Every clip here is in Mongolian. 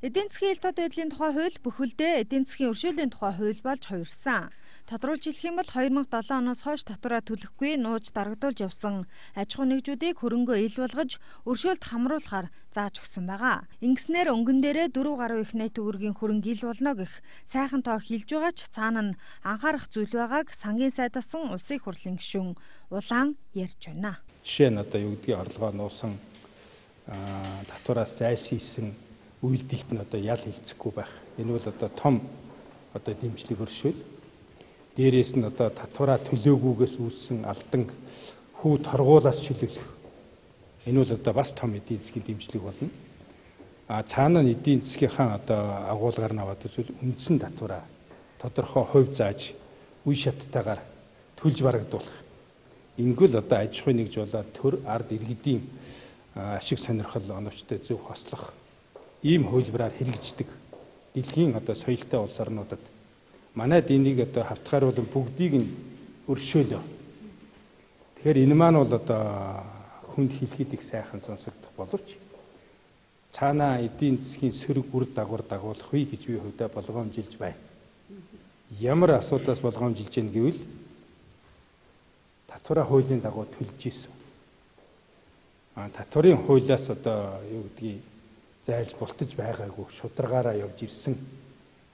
Эдийн засгийн ил тод байдлын тухай хууль бүхэлдээ эдийн засгийн өршөөлийн тухай хууль болж хувирсан. Тодруулж хэлэх юм бол 2007 оноос хойш татвараа төлөхгүй нууж дарагдуулж явсан аж ахуй нэгжүүдийг хөрөнгөө ил болгож өршөөлд хамруулахаар зааж өгсөн байгаа. Ингэснээр өнгөн дээрээ 4 гаруй их найт төгрөгийн хөрөнгө ил болно гэх сайхан тоо хилж байгаа ч цаана нь анхаарах зүйл байгааг сангийн сайд асан улсын их хурлын гишүүн Улаан ярьж байна. Жишээ нь одоо юу гэдгийг орлогоо нуусан татвараас зайлсхийсэн үйлдэлт нь одоо ял хилцэхгүй байх. Энэ бол одоо том одоо дэмжлэг өршөөл. Дээрээс нь одоо татвараа төлөөгүйгээс үүссэн алдан хүү торгуулаас чөлөөлөх. Энэ бол одоо бас том эдийн засгийн дэмжлэг болно. А цаана нь эдийн засгийнхаа одоо агуулгаар нь аваад үзвэл үндсэн татвараа тодорхой хувь зааж үе шаттайгаар төлж барагдуулах. Ингэвэл одоо аж ахуй нэгж болоод төр ард иргэдийн ашиг сонирхол оновчтой зөв хослох ийм хувилбараар хэрэгждэг дэлхийн одоо соёлтой улс орнуудад манайд энийг одоо хавтгааруулан бүгдийг нь өршөөлөө. Тэгэхээр энэ маань бол одоо хүнд хэлэхэд их сайхан сонсогдох боловч цаанаа эдийн засгийн сөрөг үр дагавар дагуулах вэ гэж би хувьдаа болгоомжилж байна. Ямар асуудлаас болгоомжилж гэнэ гэвэл татвараа хуулийн дагуу төлж исэн. Татварын хуулиас одоо юу гэдгийг зайлж бултаж байгаагүй шударгаараа явж ирсэн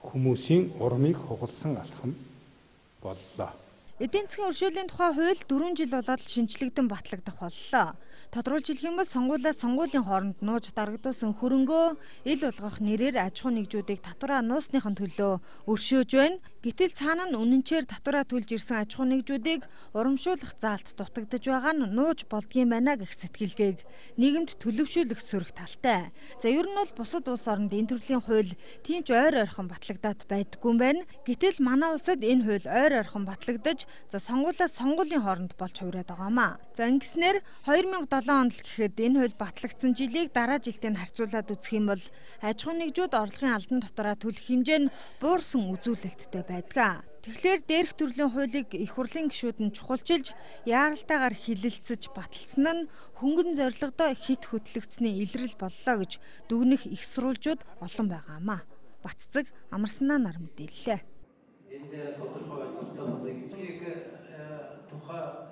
хүмүүсийн урмыг хугалсан алхам боллоо. Эдийн засгийн өршөөлийн тухай хууль 4 жил болоод шинчлэгдэн батлагдах боллоо. Тодруулж хэлэх юм бол сонгуулиас сонгуулийн хооронд нууж дарагдуулсан хөрөнгөө ил болгох нэрээр аж ахуй нэгжүүдийг татвараа нуусныхын төлөө өршөөж байна. Гэтэл цаана нь үнэнчээр татвараа төлж ирсэн аж ахуй нэгжүүдийг урамшуулах заалт дутагдаж байгаа нь нууж болдгийм байна гэх сэтгэлгээг нийгэмд төлөвшүүлэх сөрөг талтай. За ер нь бол бусад улс оронд энэ төрлийн хууль тийм ч ойр ойрхон батлагдаад байдаггүй юм байна. Гэтэл манай улсад энэ хууль ойр ойрхон батлагдаж за сонгуулиас сонгуулийн хооронд болж хувираад байгаамаа. За ингэснээр 2007 онд л гэхэд энэ хууль батлагдсан жилийг дараа жилтэй нь харьцуулаад үзэх юм бол аж ахуйн нэгжүүд орлогын алдан дотороо төлөх хэмжээ нь буурсан үзүүлэлттэй байдаг. Тэгэхээр дээрх төрлийн хуулийг их хурлын гишүүд нь чухалчилж яаралтайгаар хилэлцэж баталсан нь хөнгөн зорилгодоо хит хөтлөгдсөний илрэл боллоо гэж дүгнэх их сурвалжууд олон байгаамаа. Батцэг амарснаа нар мэдээллээ. Энд тодорхой ойлголттой тухай